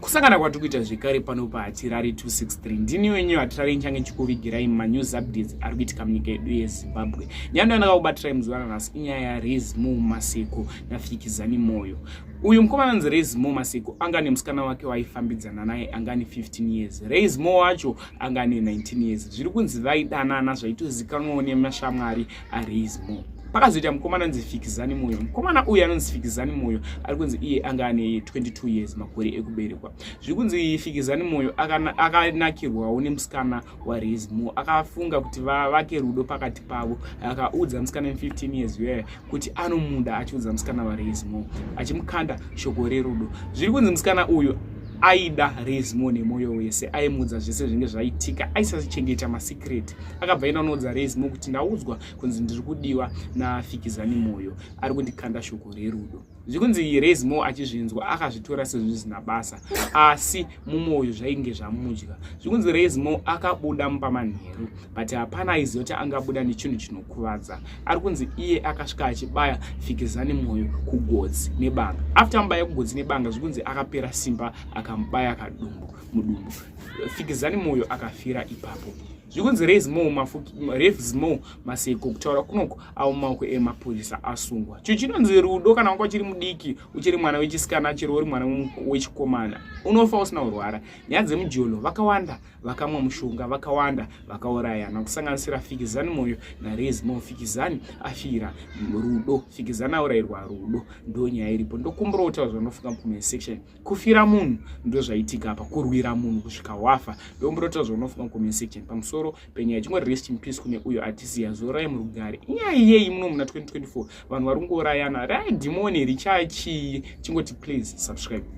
Kusangana kwatiri kuita zvekare pano paHatirari 263, ndini wenyu Hatirari, nchange chikuvigirai manews updates ari kuitika munyika yedu yeZimbabwe. Nyaya ndandakakubatirai muzuva ranhasi inyaya yaRaismo Maseko naFikizani Moyo. Uyu mukomana anonzi Raismo Maseko anga nemusikana wake waifambidzana naye, anga ane 15 years. Raismo wacho anga ane 19 years. Zviri kunzi vaidanana, zvaitozikanwawo nemashamwari aRaismo. Pakazoita mukomana anonzi Fikizani Moyo. Mukomana uyu anonzi Fikizani Moyo ari kunzi iye anga ane 22 years makore ekuberekwa. Zviri kunzi Fikizani Moyo akanakirwawo nemusikana waRaismo, akafunga kuti vavake rudo pakati pavo. Akaudza musikana 15 years uyayo kuti anomuda, achiudza musikana waRaismo, achimukanda shoko rerudo. Zviri kunzi musikana uyu aida Raismo nemwoyo wese, aimuudza zvese zvinge zvaitika, aisachengeta masecret. Akabva enda unoudza Raismo kuti ndaudzwa kunzi ndiri kudiwa naFikizani Moyo, ari kundikanda shoko rerudo. Zvikunzi Raismo achizvinzwa akazvitora sezvisina basa, asi mumwoyo zvainge zvamudya. Zvikunzi Raismo akabuda mumba manheru, but hapana aiziva kuti angabuda nechinhu chinokuvadza. Ari kunzi iye akasvika achibaya Fikizani Moyo kugotsi nebanga. After amubaya kugotsi nebanga, zvikunzi akapera simba, akamubaya kadumbu mudumbu. Fikizani Moyo akafira ipapo. Zvikunzi Raismo Maseko kutaura kunoko avo maoko emapurisa, asungwa. Chinhu chinonzi rudo, kana wanga uchiri mudiki, uchiri mwana wechisikana, chero uri mwana wechikomana, unofa usina kurwara. Nyaya dzemujolo, vakawanda vakamwa mushonga, vakawanda vakaurayana, kusanganisira Fikizani Moyo naRaismo. Fikizani afira rudo, Fikizani aurayirwa rudo. Ndo nyaya iripo. Ndokumbura kutaura zvanofunga mucomment section. Kufira munhu ndo zvaitika apa, kurwira munhu kusvika wafa. Ndokumbura kutaura zvaunofunga mucomment section pamusoro penyaya. Chingori rest in peace kune uyo atisiya, zorai murugare. Inyaya iyei muno muna 2024 vanhu vari kungourayana, radhimoni richachii? Chingoti please subscribe.